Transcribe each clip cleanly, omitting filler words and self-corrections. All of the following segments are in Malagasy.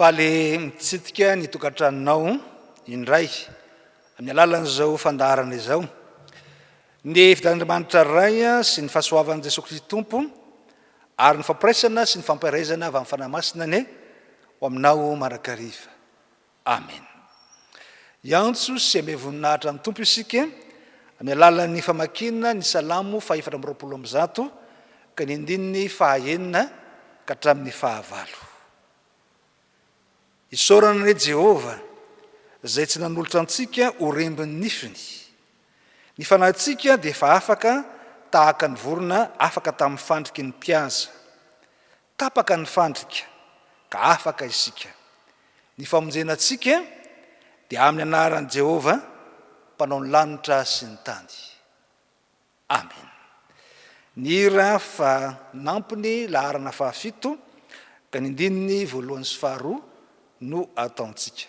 Faly mitsidika ny tokantranonao indray amin'ny alalan'izao fandaharana izao. Ny fidaran'Andriamanitra Ray sy ny fahasoavan'i Jesoa Kristy Tompo ary ny fampiraisana sy ny fampaherezana avy amin'ny Fanahy Masina anie ho aminao mandrakariva. Amen. Hiantso sy hanome voninahitra ny Tompo isika amin'ny alalan'ny famakiana ny Salamo faha 124 ka ny andininy faha enina ka hatramin'ny fahavalo. Isaorana anie Jehovah izay tsy nanolotra antsika ho rembin'ny nifiny. Ny fanahintsika dia efa afaka tahaka ny vorona afaka tamin'ny fandriky ny mpihaza. Tapaka ny fandrika ka afaka isika. Ny famonjena antsika dia amin'ny anaran'i Jehovah, Mpanao ny lanitra sy ny tany. Amena. Ny hira fanampiny laharana fahafito ka ny andininy voalohany sy faharoa no ataontsika.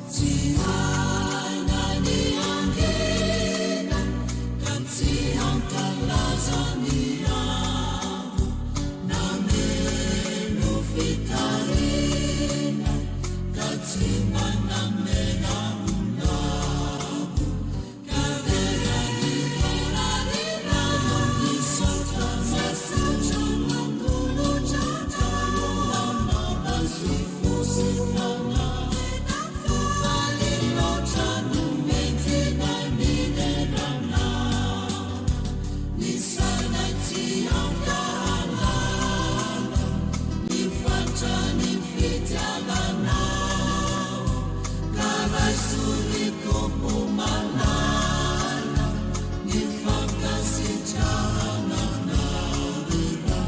Tsy haina ny hangina ka tsy hankalaza ny avo Nameno fitariana ka tsy mba namela ho lavo Ka dera rirarira misaotra misaotra manolotra Talohanao azo fo sy fanahy Faly loatra nomentsika ny deranao Ny sainay tsy ankahalala Ny fatra ny fitiavanao Ka raiso ry Tompo malala Ny fankasitrahana anao ry Ray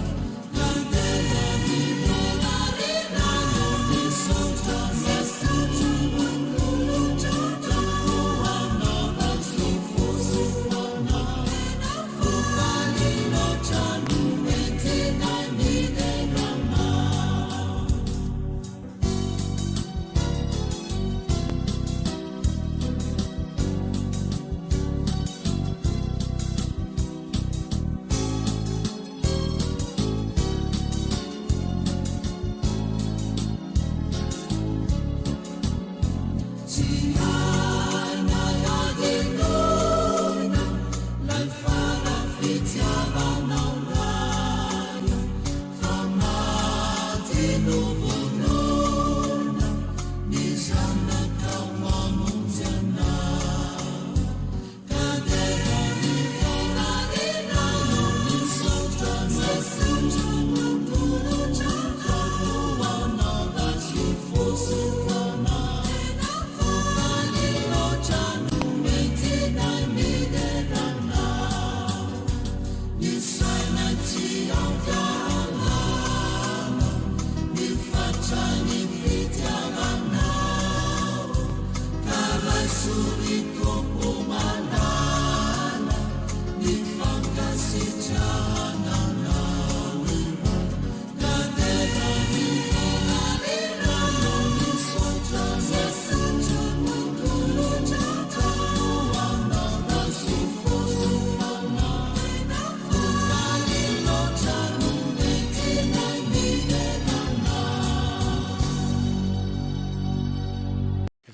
Tsy hainay hadinoina 'lay fara fitiavanao Ray fa maty novonoina ny Zanakao mamonjy anay.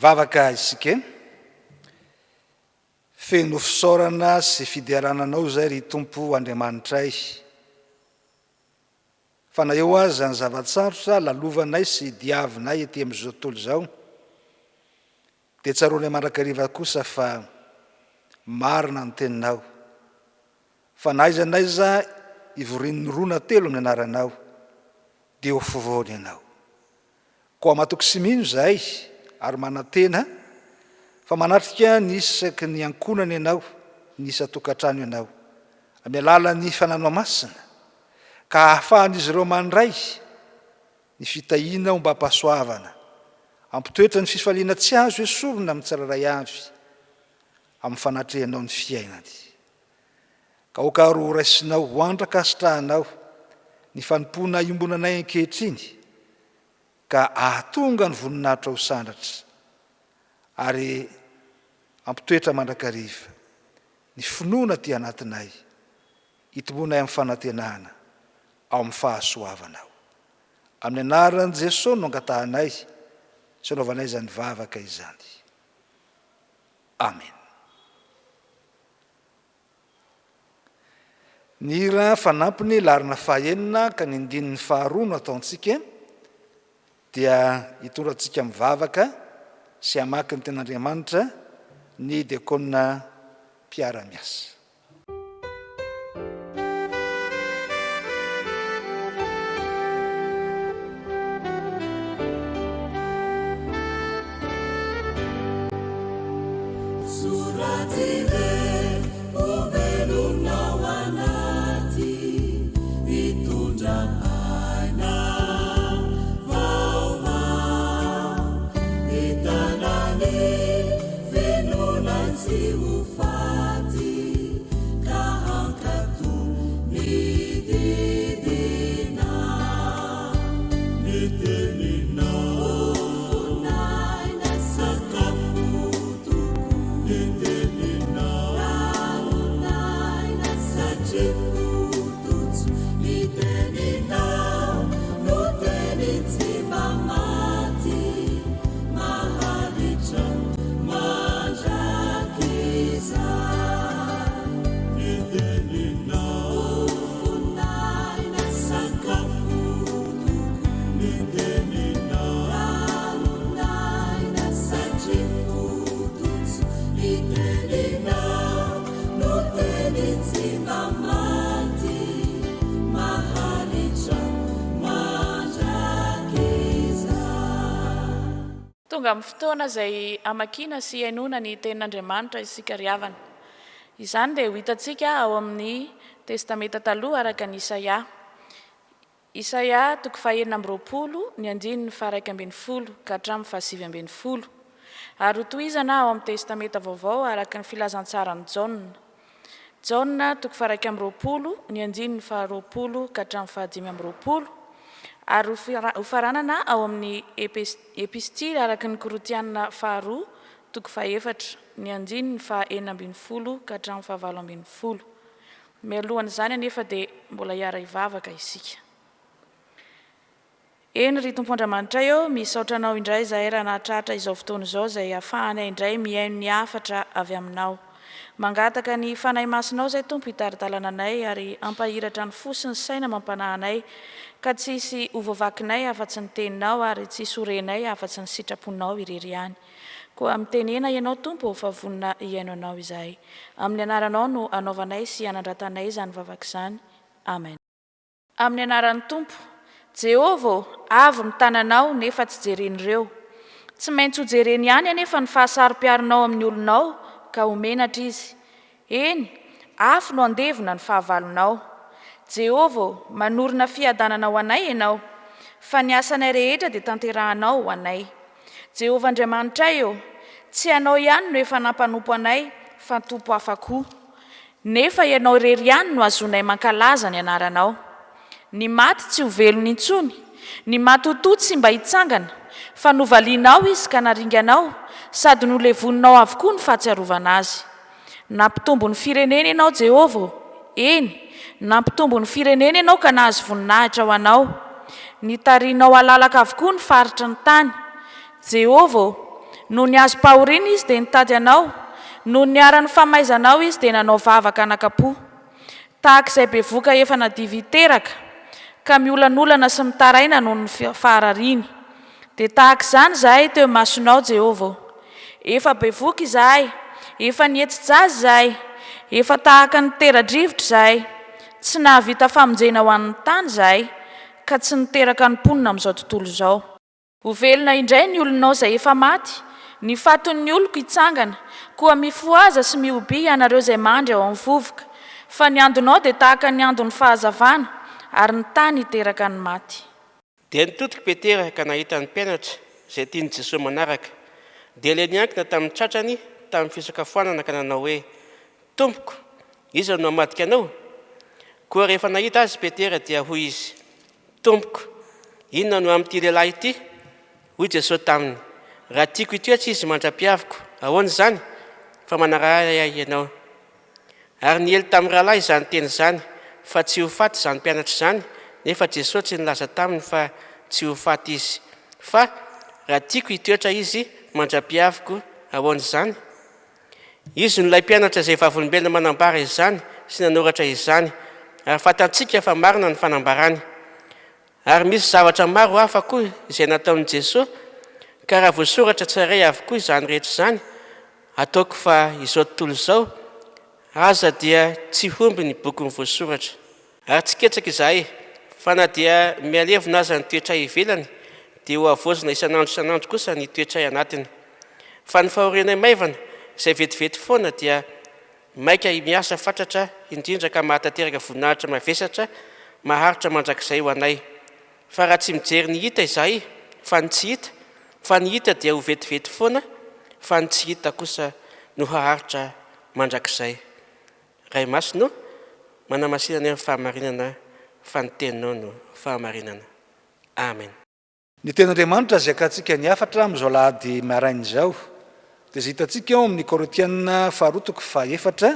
Hivavaka isika. Feno fisaorana sy fiderana Anao izay ry Tompo Andriamanitray. Fa na eo aza ny zava-tsarotra lalovanay sy diavinay ety amin'izao tontolo izao, dia tsaroanay mandrakariva kosa fa marina ny Teninao, fa na aiza na aiza ivorian'ny roa na telo amin'ny anaranao, dia ho afovoany Ianao. Koa matoky sy mino izahay ary manantena fa manatrika ny isaky ny ankohonana ianao, ny isan-tokantrano ianao, amin'ny alalan'ny Fananao Masina, ka hahafahan'izy ireo mandray ny fitahiana ombam-pahasoavana, hampitoetra ny fifaliana tsy azo esorina amin'ny tsirairay avy amin'ny fanatrehanao ny fiainany. Ka aoka ary ho raisinao ho andrakasitrahanao ny fanompoana iombonanay ankehitriny. Ka ahatonga ny voninahitra ho sandratra ary hampitoetra mandrakariva ny finoana aty anatinay, hitomboanay amin'ny fanantenana ao amin'ny fahasoavanao. Amin'ny anaran'i Jesoa no angatahanay sy anaovanay izany vavaka izany. Amena. Ny hira fanampiny laharana fahaenina ka ny andininy faharoa no ataontsika dia hitondra antsika mivavaka sy hamaky ny Tenin'Andriamanitra ny diakona mpiara-miasa. Tonga amin'ny fotoana izay hamakiana sy hihainoana ny Tenin'Andriamanitra isika ry havana. Izany dia ho hitantsika ao amin'ny Testamenta Taloha araka an'i Isaia. Isaia toko fahenina amby 20, ny andininy faha-11 ka hatramin'ny faha-19. Ary hotohizana ao amin'ny Testamenta Vaovao araka ny Filazantsaran'i Jaona. Jaona toko faha-21, ny andininy faha-20 ka hatramin'ny faha-25. Ary hofaranana ao amin'ny Epistily araka ny Korotiana faharoa toko fahefatra, ny andininy faha-16 ka hatramin'ny faha-18. Mialohan'izany anefa dia mbola hiara-hivavaka isika. Eny ry Tompo Andriamanitray ô, misaotra Anao indray izahay raha nahatratra izao fotoana izao izay ahafahanay indray mihaino ny hafatra avy Aminao. Mangataka ny Fanahy Masinao izay Tompo hitari-dalana anay ary hampahiratra ny fo sy ny saina amam-panahy anay ka tsy hisy ho voavakinay afa-tsy ny Teninao ary tsy hisy ho renay afa-tsy ny sitraponao irery ihany. Koa mitenena Ianao Tompo ô fa vonona hihaino Anao izahay. Amin'ny anaranao no anaovanay sy anandratanay izany vavaka izany. Amen. Amin'ny anaran'ny Tompo. Jehovah ô, avo ny tananao, nefa tsy jeren'ireo. Tsy maintsy hojereny ihany anefa ny fahasaro-piaronao amin'ny olonao, ka ho menatra izy. Eny, afo no handevona ny fahavalonao. Jehovah ô, manorina fiadanana ho anay ianao, fa ny asanay rehetra dia tanterahanao ho anay. Jehovah Andriamanitray ô, tsy ianao ihany no efa nampanompo anay, fa tompo hafa koa. Nefa ianao irery ihany no azonay mankalaza ny anaranao. Ny maty tsy ho velona intsony, ny matotoa tsy mba hitsangana, fa novalianao izy ka naringanao, sady nolevoninao avokoa ny fahatsiarovana azy. Nampitombo ny firenena ianao, Jehovah ô, eny, nampitombo ny firenena ianao ka nahazo voninahitra ho anao. Nitarihinao halalaka avokoa ny faritry ny tany. Jehovah ô, nony azom-pahoriana izy dia nitady anao, nony niharan'ny famaizanao izy dia nanao vavaka anakam-po. Tahaka izay bevoka efa nadiva hiteraka, ka miolanolana sy mitaraina noho ny faharariany. Dia tahaka izany izahay teo imasonao, Jehovah ô. Efa bevoka izahay, efa nihetsi-jaza izahay, efa tahaka ny tera-drivotra izahay. Tsy nahavita famonjena ho an'ny tany izahay, ka tsy niteraka ny mponina amin'izao tontolo izao. Ho velona indray ny olonao izay efa maty, ny fatin'ny oloko hitsangana. Koa mifohaza sy mihobia ianareo izay mandry ao amin'ny vovoka. Fa ny andonao dia tahaka ny andon'ny fahazavana, ary ny tany hiteraka ny maty. Dia nitodika Petera ka nahita ny mpianatra izay tian'i Jesoa manaraka, dia ilay niankina tamin'ny tratrany tamin'ny fisakafoanana ka nanao hoe, Tompoko, iza no hamadika Anao? Koa rehefa nahita azy Petera dia hoy izy, Tompoko, inona no amin'ity lehilahy ity? Hoy Jesoa taminy, Raha tiako hitoetra izy mandra-piaviko, ahoana izany? Fa manaraha Ahy ianao. Ary niely tamin'ny rahalahy izany teny izany, fa tsy ho faty izany mpianatra izany, nefa Jesoa tsy nilaza taminy fa tsy ho faty izy. Fa, raha tiako hitoetra izy mandra-piaviko, ahoana izany? Izy no ilay mpianatra izay vavolombelona manambara izany sy nanoratra izany, ary fantantsika fa marina ny fanambarany. Ary misy zavatra maro hafa koa izay nataon'i Jesoa, ka raha voasoratra tsirairay avokoa izany rehetra izany, ataoko fa izao tontolo izao aza dia tsy homby ny bokiny voasoratra. Ary tsy ketraka izahay, fa na dia mihalevona aza ny toetray ivelany, dia ho havaozina isan'andro isan'andro kosa ny toetray anatiny. Fa ny fahorianay maivana, izay vetivety foana, dia Maika miasa fatratra indrindra ka mahatanteraka voninahitra mavesatra maharitra mandrakizay ho anay. Fa raha tsy mijery ny hita izahay fa ny tsy hita, fa ny hita dia ho vetivety foana fa ny tsy hita kosa no haharitra mandrakizay. Ray Masina o, manamasina anay amin'ny fahamarinana fa ny Teninao no fahamarinana. Amen. Ny Tenin'Andriamanitra izay akantsika ny hafatra amin'izao alahady maraina izao dia izay hitantsika ao amin'ny Korintiana faharoa toko fahaefatra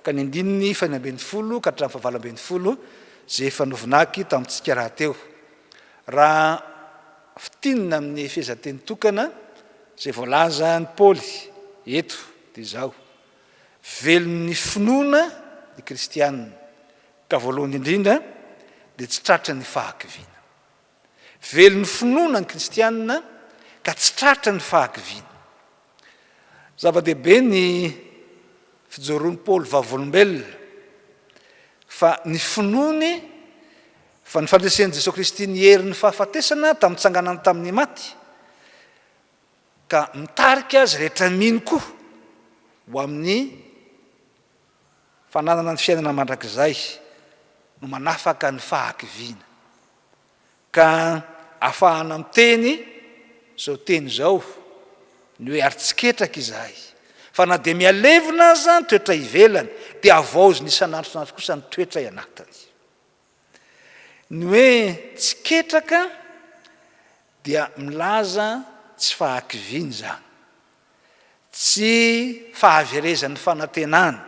ka ny andininy fahenina ambinifolo ka hatramin'ny fahavalo ambinifolo izay efa novinaky tamintsika rahateo. Raha fintinina amin'ny fehezanteny tokana izay voalazan'i Paoly eto dia izao, Velon'ny finoana ny kristiana ka voalohany indrindra dia tsy tratry ny fahakiviana. Velon'ny finoana ny kristiana ka tsy tratra ny fahakiviana. Zava-dehibe ny fijoroan'i Paoly vavolombelona fa ny finoany fa ny fandresen'i Jesoa Kristy ny herin'ny fahafatesana tamin'ny tsanganany tamin'ny maty ka mitarika azy rehetra mino koa ho amin'ny fananana ny fiainana mandrakizay no manafaka ny fahakiviana. Ka afahana miteny izao teny izao, ny hoe ary tsy ketraka izahay, fa na dia mihalevona aza ny toetra ivelany, dia havaozina isan'andro isan'andro kosa ny toetra anatiny. Ny hoe tsy ketraka dia milaza tsy fahakiviana izany, tsy fahaverezan'ny fanantenana,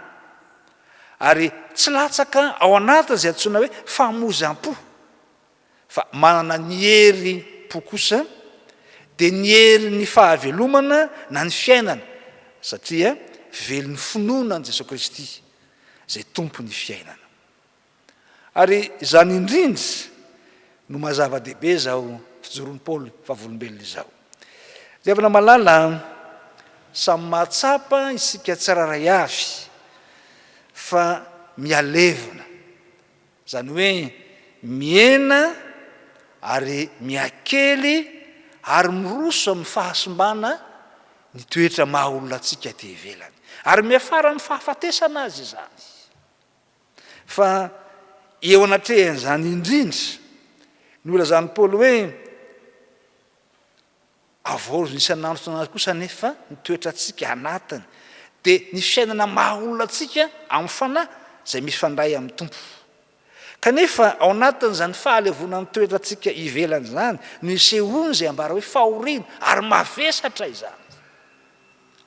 ary tsy latsaka ao anatin'izay antsoina hoe famoizam-po, fa manana ny herim-po kosa, dia ny herin'ny fahavelomana na ny fiainana, satria velon'ny finoana an'i Jesoa Kristy, izay Tompon'ny fiainana. Ary izany indrindra no maha zava-dehibe izao fijoroan'i Paoly vavolombelona izao. Ry havana malala, samy mahatsapa isika tsirairay avy fa mihalevona, izany hoe mihena ary mihakely ary miroso amin'ny fahasimbana ny toetra maha olona antsika aty ivelany. Ary miafara amin'ny fahafatesana aza izany. Fa eo anatrehan'izany indrindra no ilazan'i Paoly hoe, Havaozina isan'andro isan'andro kosa anefa ny toetrantsika anatiny, dia ny fiainana maha olona antsika amin'ny fanahy izay mifandray amin'ny Tompo. Kanefa ao anatin'izany fahalevonan'ny toetrantsika ivelany izany no isehoan'izay ambara hoe fahoriana, ary mavesatra izany.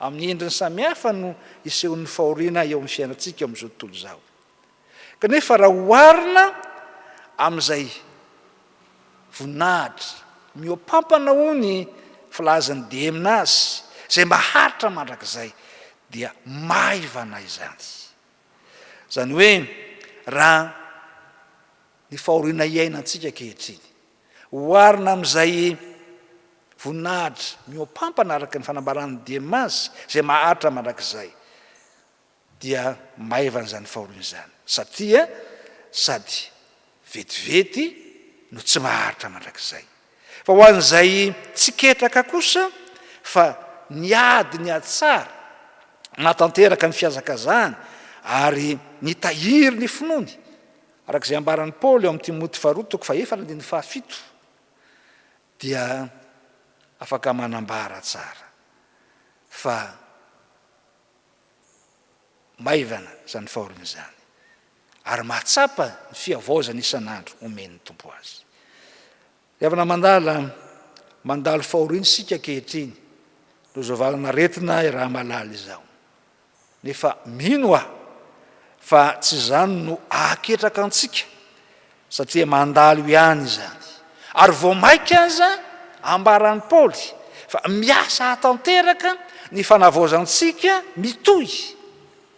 Amin'ny endriny samihafa no isehoan'ny fahoriana eo amin'ny fiainantsika eo amin'izao tontolo izao. Kanefa raha oharina amin'izay voninahitra mihoapampana hoy ny filazan'ny DM azy, izay maharitra mandrakizay, dia maivana izany. Izany hoe raha ny fahoriana iainantsika ankehitriny. Oharina amin'izay voninahitra mihoapampana araka ny fanambaran'ny Diem azy, izay maharitra mandrakizay, dia maivana izany fahoriana izany, satria sady vetivety no tsy maharitra mandrakizay. Fa ho an'izay tsy ketraka kosa fa niady ny ady tsara, nahatanteraka ny fihazakazahany ary nitahiry ny finoany, Araka izay ambaran'i Paoly ao amin'ny Timoty faharoa toko fahefatra andininy fahafito dia afaka manambara tsara fa maivana izany fahoriana izany ary mahatsapa ny fihavaozana isan'andro omen'ny Tompo azy. Ry havana mandala, Mandalo fahoriana isika ankehitriny, noho izao valan'aretina iaraha-mahalala izao. Nefa mino aho fa tsy izany no ahaketraka antsika satria mandalo ihany izany. Ary vao mainka aza ambaran'i Paoly fa miasa hahatanteraka ny fanavaozantsika mitohy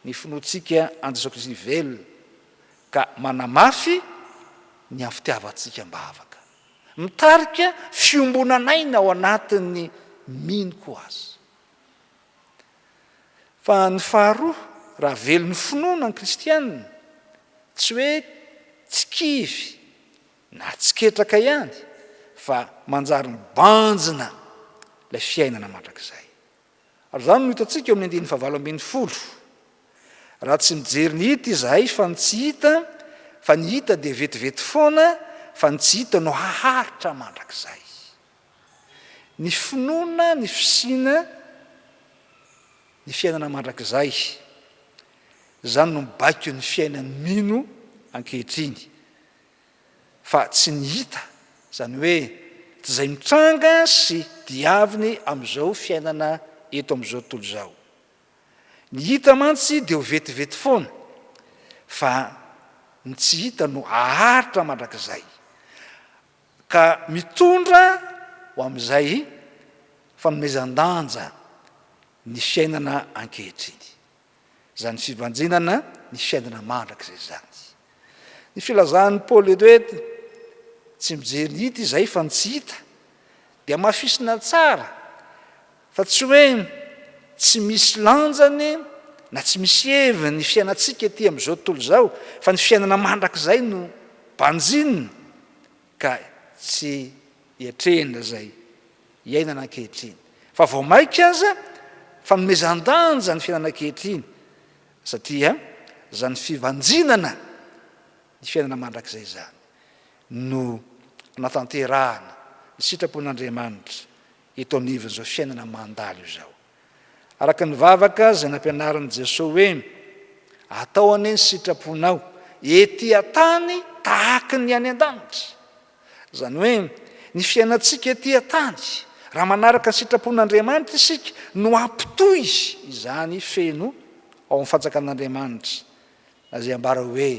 ny finoantsika an'i Jesoa Kristy velona ka manamafy ny amin'ny fitiavantsika am-bavaka. Mitarika fiombonan'aina ao anatin'ny mino koa aza. Fa ny faharoa, raha velon'ny finoana ny kristiana, tsy hoe tsy kivy na tsy ketraka ihany fa manjary mibanjina ilay fiainana mandrakizay. Ary izany no hitantsika eo amin'ny andininy fahavalo 18. Raha tsy mijery ny hita izahay fa ny tsy hita, fa ny hita dia vetivety foana, fa ny tsy hita no haharitra mandrakizay. Ny finoana ny fisiana ny fiainana mandrakizay, izany no mibaiko ny fiainan'ny mino ankehitriny, fa tsy ny hita, izany hoe tsy izay mitranga sy diaviny amin'izao fiainana eto amin'izao tontolo izao. Ny hita mantsy dia ho vetivety foana, fa ny tsy hita no haharitra mandrakizay. Ka mitondra ho amin'izay fanomezan-danja ny fiainana ankehitriny. Izany fibanjinana ny fiainana mandrakizay izany. Ny filazan'i Paoly eto hoe tsy mijery ny hita izahay fa ny tsy hita dia hamafisina tsara fa tsy hoe tsy misy lanjany na tsy misy heviny ny fiainantsika ety amin'izao tontolo izao fa ny fiainana mandrakizay no banjinina ka tsy hiatrehina izay iainana ankehitriny, fa vao mainka aza fanomezan-danja ny fiainana ankehitriny, satria izany fibanjinana ny fiainana mandrakizay izany no anatanterahana ny sitrapon'Andriamanitra eto anivon'izao fiainana mandalo izao. Araka ny vavaka izay nampianarin'i Jesoa hoe, Atao anie ny sitraponao, ety an-tany tahaka ny any an-danitra. Izany hoe, ny fiainantsika ety an-tany, raha manaraka ny sitrapon'Andriamanitra isika, no hampitohy izany feno ao amin'ny fanjakan'Andriamanitra, na izay ambara hoe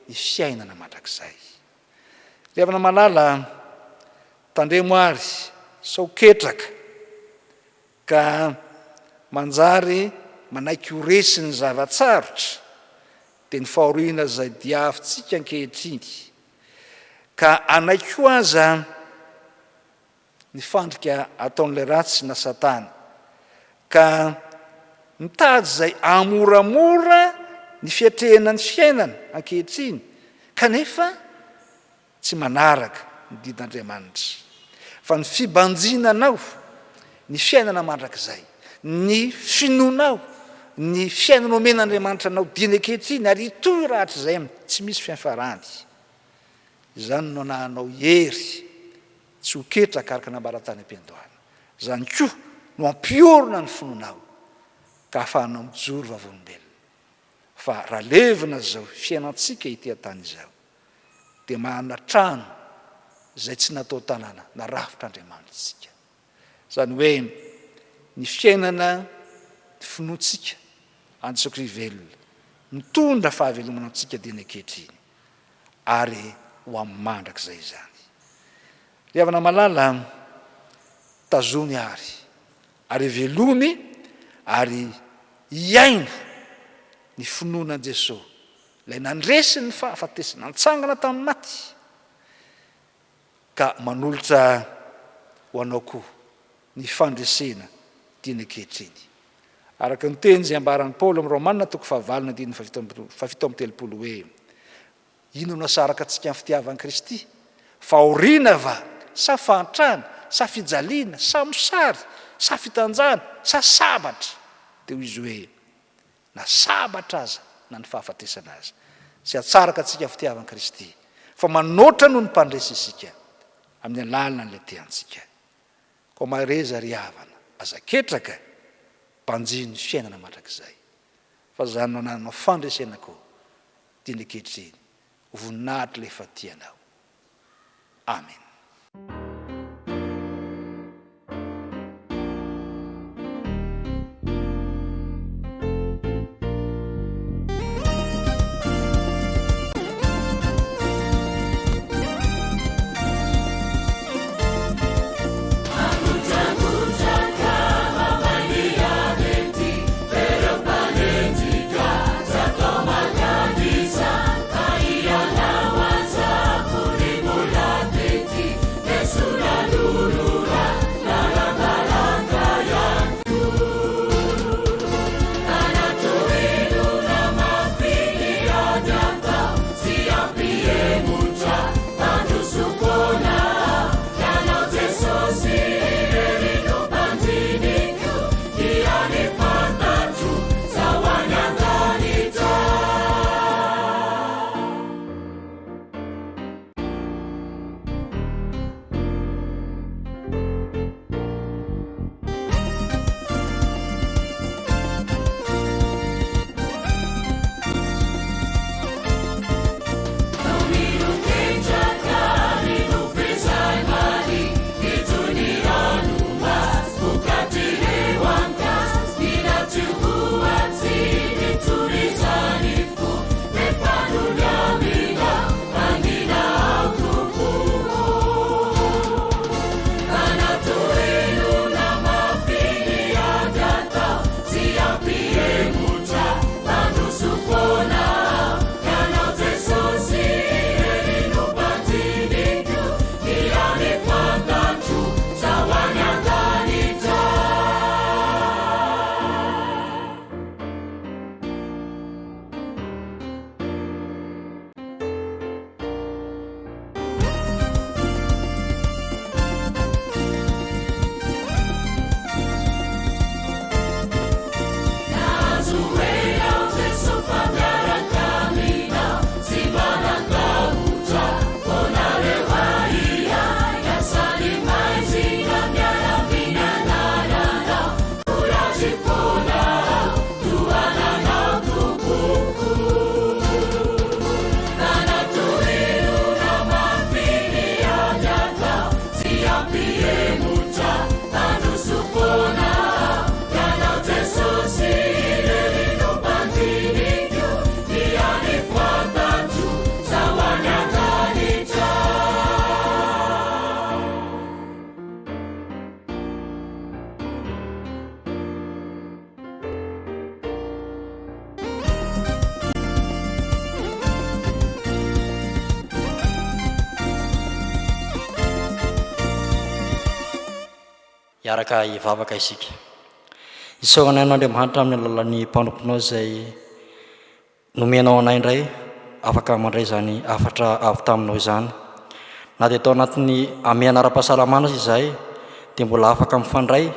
ny fiainana mandrakizay. Ry havana malala, tandremo àry sao ketraka. Ka manjary manaiky ho resy ny zava-tsarotra, dia ny fahoriana izay diavintsika ankehitriny. Ka hanaiky koa aza ny fandrika ataon'ilay ratsy na Satana, ka mitady izay hahamoramora ny fiatrehana ny fiainana ankehitriny, kanefa tsy manaraka ny didin'Andriamanitra, fa ny fibanjinanao ny fiainana mandrakizay, ny finoanao ny fiainana omen'Andriamanitra anao dieny ankehitriny ary hitohy rahatrizay amin'ny tsy misy fiafarany. Izany no anahanao hery tsy ho ketraka araka nambara tany am-piandohana. Izany koa no hampiorina ny finoanao ka ahafahanao mijoro vavolombelona fa raha levona izao fiainantsika ety an-tany izao dia manana trano izay tsy natao tanàna narafitr'Andriamanitra isika. Izany hoe ny fiainana, ny finoantsika an'i Jesoa Kristy velona, mitondra fahavelomana antsika dieny ankehitriny ary ho amin'ny mandrakizay izany. Ry havana malala, tazony àry ary velomy ary hiaino ny finoana an'i Jesoa Ilay nandresy ny fahafatesana, nitsangana tamin'ny maty, ka manolotra ho anao koa ny fandresena tiany ankehitriny. Araka ny teny izay ambaran'i Paoly amin'ny Romana toko fahavalo ny andininy fahafito amby telopolo hoe, Inona no asaraka antsika amin'ny fitiavan'i Kristy? Fahoriana va? Sa fahantrana? Sa fijaliana? Sa mosary? Sa fitanjahana? Sa sabatra? Dia hoy izy hoe, na sabatra aza na ny fahafatesana aza, tsy hatsaraka antsika fitiavan'i Kristy, fa manoatra noho ny mpandresy isika amin'ny alalan'ilay tia antsika. Koa mahereza ry havana, aza ketraka, banjino ny fiainana mandrakizay, fa izany no anananao fandresena koa, dieny ankehitriny, ho voninahitr'ilay efa tia anao. Amen. Hiaraka hivavaka isika. Isaorana Ianao Andriamanitra amin'ny alalan'ny mpanomponao izay nomenao anay indray afaka mandray izany hafatra avy taminao izany. Na dia tao anatin'ny hamehana ara-pahasalamana aza izahay dia mbola afaka mifandray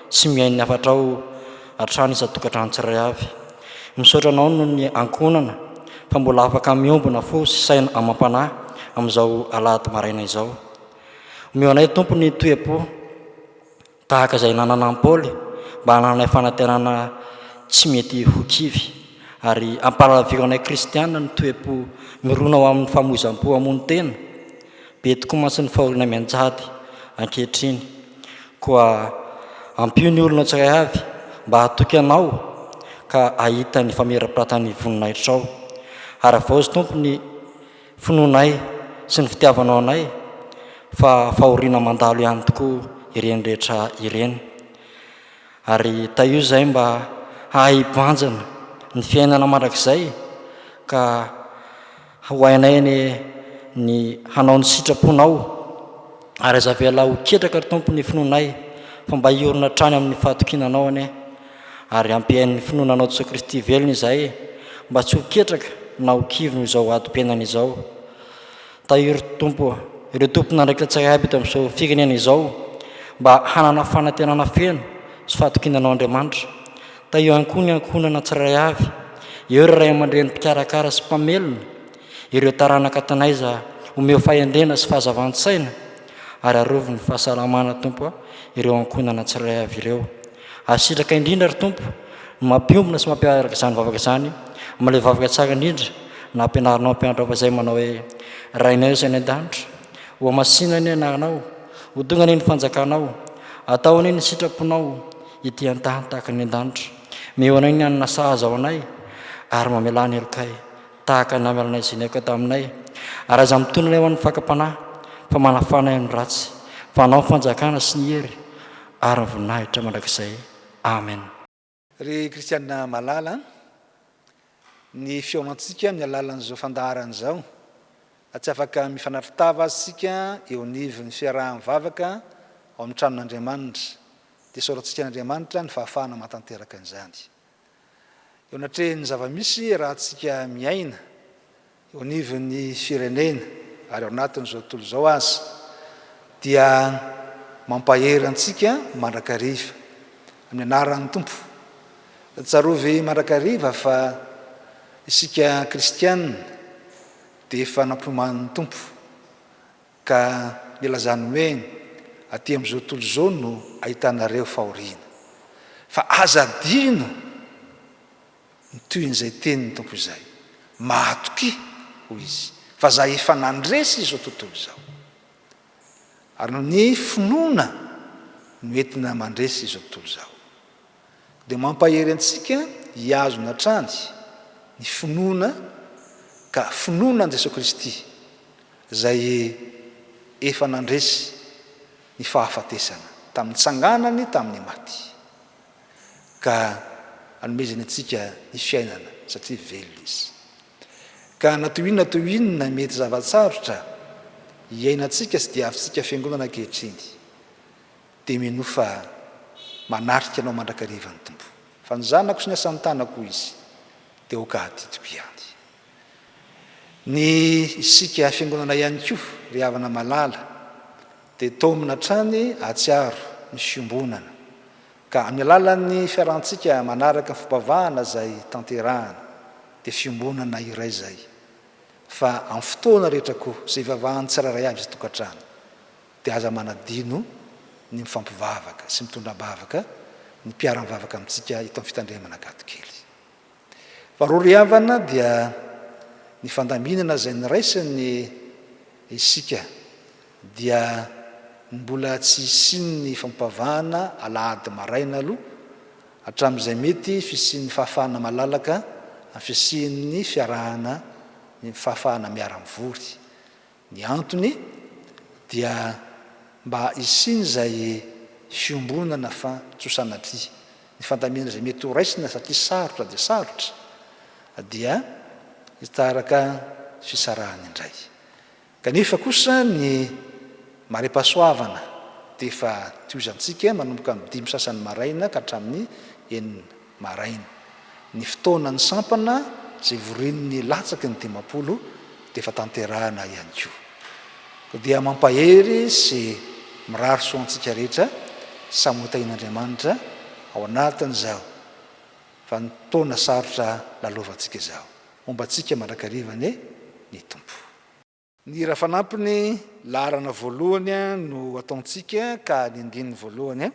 sy mihaino ny hafatrao hatrany isan-tokantrano tsirairay avy. Misaotra anao noho ny ankohonana fa mbola afaka miombona fo sy saina amam-panahy amin'izao alahady maraina izao. Omeo anay Tompo ny toe-po tahaka izay nananan'i Paoly mba hanananay fanantenana tsy mety ho kivy, ary ampahalalaviro anay kristiana ny toe-po mirona ho amin'ny famoizam-po hamono tena. Be tokoa mantsy ny fahoriana mianjady ankehitriny. Koa ampio ny olona tsirairay avy mba hatoky Anao ka hahita ny famirapiratan'ny voninahitrao. Ary havaozy Tompo ny finoanay sy ny fitiavanao anay fa fahoriana mandalo ihany tokoa ireny rehetra ireny. Ary tahio izahay mba hahay hibanjina ny fiainana mandrakizay ka ho hainay anie ny hanao ny sitraponao ary aza avela ho ketraka ry Tompo ny finoanay fa mba hiorina hatrany amin'ny fahatokiana Anao anie ary ampiaino ny finoana Anao Jesoa Kristy velona izahay mba tsy ho ketraka na ho kivy noho izao adim-piainana izao. Tahio ry Tompo ireo tompon'andraikitra tsirairay aby eto amin'izao firenena izao mba hanana fanantenana feno sy fahatokiana Anao Andriamanitra. Tahio ihany koa ny ankohonana tsirairay avy, eo ireo ray aman-dreny mpikarakara sy mpamelona, ireo taranaka tanaiza omeo fahendrena sy fahazavan-tsaina ary arovy ny fahasalamana Tompo a ireo ankohonana tsirairay avy ireo. Ary sitraka indrindra ry Tompo ny mampiombona sy mampiaraka izany vavaka izany amin'ilay vavaka tsara indrindra nampianarinao mpianatra fa izay manao hoe Rainay izay any an-danitra ho hamasina anie anaranao ho tonga anie ny fanjakanao atao anie ny sitraponao ity an-tany tahaka ny an-danitra meo anay ny hanina sahaza ho anay ary mamelà ny helokay tahaka ny namelanay izay niaoka taminay, ary aza mitona anay ho an'ny fakam-panahy, fa manafana anay amin'ny ratsy, fa Anao ny fanjakana sy ny hery ary ny voninahitra mandrakizay. Amen. Ry kristiana malala, ny fihaonantsika amin'ny alalan'izao fandaharana izao, na tsy afaka mifanatri-tava aza isika eo anivon'ny fiaraha-mivavaka ao amin'ny tranon'Andriamanitra, dia isaorantsika an'Andriamanitra ny fahafahana mahatanteraka an'izany. Eo anatrehan'ny zava-misy iarahantsika miaina eo anivon'ny firenena ary ao anatin'izao tontolo izao aza dia mampahery antsika mandrakariva amin'ny anaran'ny Tompo. Tsarovy mandrakariva fa isika kristiana dia efa nampiomanin'ny Tompo Ka nilazany hoe, Aty amin'izao tontolo izao no ahitanareo fahoriana. Fa aza adino ny tohin'izay tenin'ny Tompo izay. Mahatokia, hoy Izy, fa Izaho efa nandresy izao tontolo izao. Ary ny finoana no entina mandresy izao tontolo izao. Dia mampahery antsika hihazona hatrany ny finoana ka finoana an'i Jesoa Kristy izay efa nandresy ny fahafatesana tamin'ny nitsanganany tamin'ny maty ka anomezany antsika ny fiainana satria velona Izy. Ka na toy inona toy inona mety zava-tsarotra iainantsika sy diavintsika fiangonana ankehitriny dia minoa fa manatrika anao mandrakariva ny Tompo. Fa ny zanako sy ny asan'ny tanako hoy Izy dia aoka hadidiko ihany. Ny isika Fiangonana ihany koa ry havana malala dia taomina hatrany hahatsiaro ny fiombonana ka amin'ny alalan'ny fiarahantsika manaraka ny fombavahana izay tanterahana dia fiombonana iray izay fa amin'ny fotoana rehetra koa izay ivavahan'ny tsirairay avy isan-tokantrano dia aza manadino ny mifampivavaka sy mitondra am-bavaka ny mpiara-mivavaka amintsika eto amin'ny fitandremana Ankadikely. Faharoa ry havana dia ny fandaminana izay niraisin'ny isika dia ny mbola tsy hisian'ny fampivavahana alahady maraina aloha hatramin'izay mety fisian'ny fahafahana malalaka amin'ny fisian'ny fiarahana ny fahafahana miara-mivory Ny antony dia mba hisian'izay fiombonana fa tsy ho sanatria ny fandaminana izay mety ho raisina satria sarotra dia sarotra dia hitaraka fisarahana indray. Kanefa kosa ny mari-pahasoavana. dia efa tohizantsika manomboka amin'ny dimy sasany maraina ka hatramin'ny enina maraina. Ny fotoanan'ny sampana izay vorian'ny latsaky ny 50 dia efa tanterahana ihany koa. Koa dia mampahery sy mirary soa antsika rehetra samy ho tahian'Andriamanitra ao anatin'izao vanim-potoana sarotra lalovantsika izao. Homba antsika mandrakariva anie ny Tompo. Ny hira fanampiny, laharana voalohany no ataontsika ka ny andininy voalohany.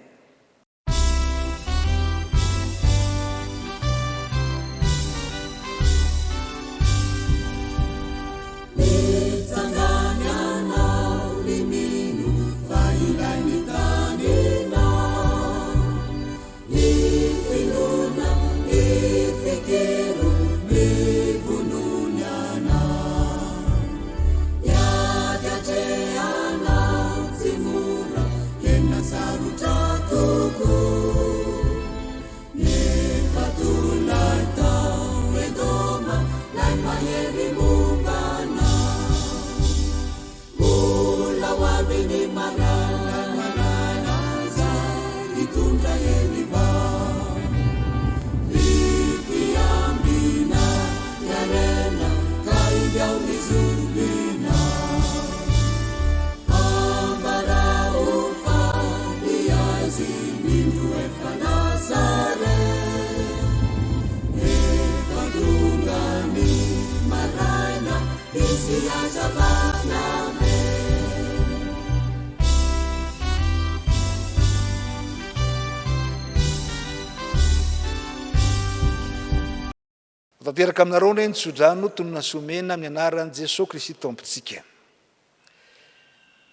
Ho tanteraka aminareo anie ny tsodrano tonona sy omena amin'ny anaran'i Jesoa Kristy Tompontsika.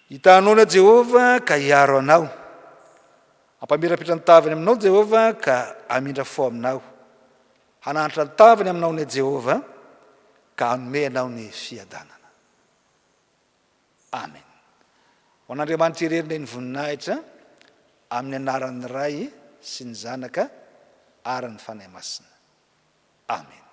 Hitahanao anie Jehovah ka hiaro anao. Hampamirapiratra ny tavany aminao Jehovah ka hamindra fo aminao. Hananatra ny tavany aminao anie Jehovah ka hanome anao ny fiadanana. Amen. Ho an'Andriamanitra irery anie ny voninahitra amin'ny anaran'ny Ray sy ny Zanaka ary ny Fanahy Masina. Amen.